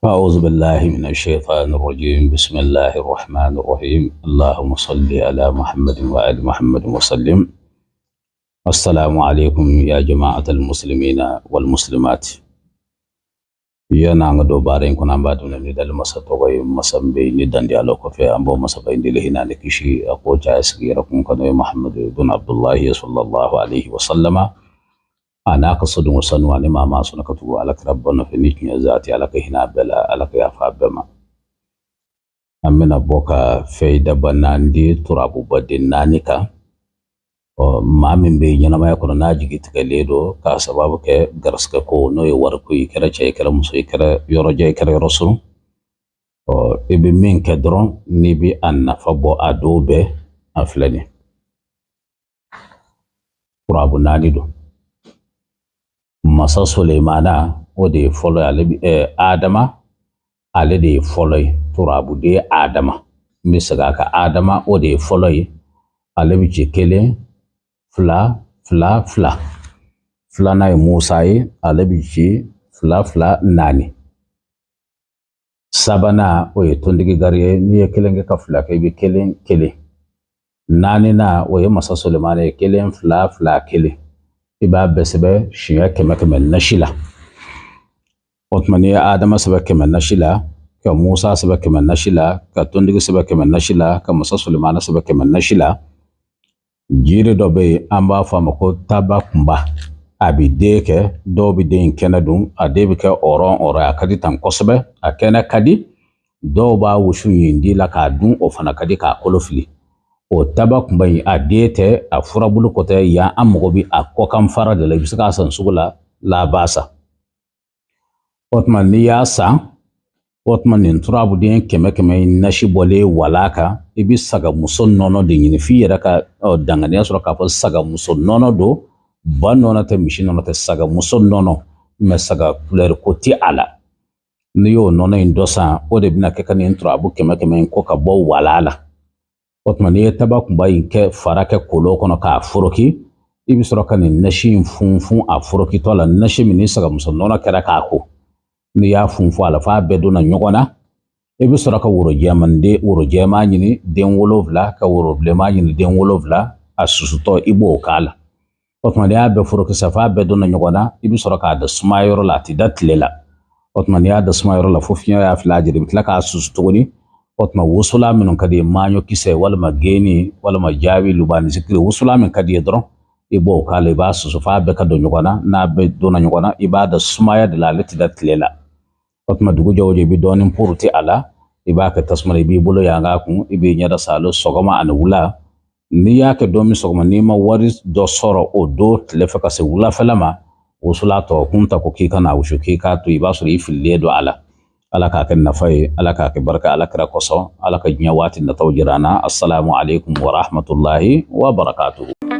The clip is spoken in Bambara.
أعوذ بالله من الشيطان الرجيم. بسم الله الرحمن الرحيم. اللهم صل على محمد وآل محمد وسلم. السلام عليكم يا جماعة المسلمين والمسلمات. Yana nga do baara in kɔnɔ, an b'a daminɛ ni dali masa tɔgɔ ye, masa min bɛ yen ni dandi ala kɔfɛ, an b'o masaba in deli hinɛ ni kisi a ko caya sigi yɛrɛ kun kɔnɔ ye Muhammadu bin Abdullahi sallallahu alaihi wa sallama, a n'a ka sodenw sanu ani maa maa sɔnna ka tugu ala kira bɔ nɔfɛ ni tiɲɛ zati. Ala ka hinɛ a bɛɛ la, ala ka yafa a bɛɛ ma. An bɛna bɔ ka fɛyidaba naani di turabuba den naani kan. Ɔ, maa min bɛ ɲɛnamaya kɔnɔ n'a jigi tigɛlen don k'a sababu kɛ garisigɛ ko, n'o ye wariko ye, i kɛra cɛ ye, i kɛra muso ye, i kɛra yɔrɔ jan, i kɛra yɔrɔ surun, ɔ, i bɛ min kɛ dɔrɔn n'i bɛ a nafa bɔ a dɔw bɛɛ, a filɛ nin ye. Turabu naani don. Masa Sulemana, o de ye fɔlɔ ye. Ale bi Adama, ale de ye fɔlɔ ye, turabuden Adama. N bɛ segin a kan, Adama, o de ye fɔlɔ ye. Ale bɛ ci kelen, fila, fila, fila. Filanan ye Musa ye, ale bɛ ci fila, fila, naani. Sabanan, o ye tontigi gari ye. N'i ye kelen kɛ ka fila kɛ, i bɛ kelen, kelen. Naaninan, o ye masa Sulemana ye, kelen, fila, fila, kelen. I b'a bɛɛ sɛbɛn siɲɛ 100 100 nasi la. O tuma, n'i ye Adama sɛbɛn 100 nasi la, ka Musa sɛbɛn 100 nasi la, ka tontigi sɛbɛn 100 nasi la, ka masa Sulemana sɛbɛn 100 nasi la, jiri dɔ bɛ yen, an b'a fɔ a ma ko taba kunba. A bɛ den kɛ, dɔw bɛ den in kɛnɛ dun. A den bɛ kɛ ɔrɔn ɔrɔn, a ka di tan kosɛbɛ, a kɛnɛ ka di. Dɔw b'a wusu ɲindi la k'a dun, o fana ka di k'a kolo fili. O taba kunba in, a den tɛ, a furabulu ko tɛ yan, an mago bɛ a kɔkan fara de la. I bɛ se k'a san sugu la, labasa. O tuma, n'i y'a san, o tuma nin turabuden 100 100 in nasi bɔlen wala kan, i bɛ sagamuso nɔnɔ de ɲini f'i yɛrɛ ka danganiya sɔrɔ k'a fɔ sagamuso nɔnɔ don, ba nɔnɔ tɛ, misi nɔnɔ tɛ, sagamuso nɔnɔ, mɛ saga kulɛri ko tɛ a la. N'i y'o nɔnɔ in dɔ san, o de bɛna kɛ ka nin turabu 100 100 in ko ka bɔ wala la. O tuma, n'i ye taba kunba in kɛ fara kɛ kolon kɔnɔ k'a foroki, i bɛ sɔrɔ ka nin nasi in funfun a forokitɔ la, nasi min ni sagamuso nɔnɔ kɛra k'a ko. N'i y'a funfun a la f'a bɛɛ donna ɲɔgɔn na, i bɛ sɔrɔ ka woro jɛman den, woro jɛman ɲini den 7, ka woro bilenman ɲini den 7, a susutɔ i b'o k'a la. O tuma, n'i y'a bɛɛ foroki sa f'a bɛɛ donna ɲɔgɔn na, i bɛ sɔrɔ k'a da sumaya yɔrɔ la, a tɛ da tile la. O tuma, n'i y'a da sumaya yɔrɔ la fo fiɲɛ y'a fila jira, i bɛ tila k'a susu tuguni. O tuma, wusulan minnu ka di ye, maɲɔ kisɛ walima geni walima jaabi lubani zikiri, wusulan min ka di ye dɔrɔn, i b'o k'a la. I b'a susu f'a bɛɛ ka don ɲɔgɔn na. N'a bɛɛ donna ɲɔgɔn na, i b'a da sumaya de la, ale tɛ da tile la. O tuma, dugu jɛ o jɛ, i bɛ dɔɔnin puruti a la, i b'a kɛ tasuma la, i b'i bolo yanga a kun, i b'i ɲɛda salo sɔgɔma ani wula. N'i y'a kɛ don min sɔgɔma, n'i ma wari dɔ sɔrɔ o don tile fɛ ka se wulafɛla ma, wusula tɔ kun ta ko k'i kana wusu, k'i k'a to, i b'a sɔrɔ i fililen don a la. Ala k'a kɛ nafa ye, Ala k'a kɛ barika, Ala kira kosɔn. Ala ka diɲɛ waati nataw jira an na. Assalamu alaikum wa rahmatullahi wa barakatuhu.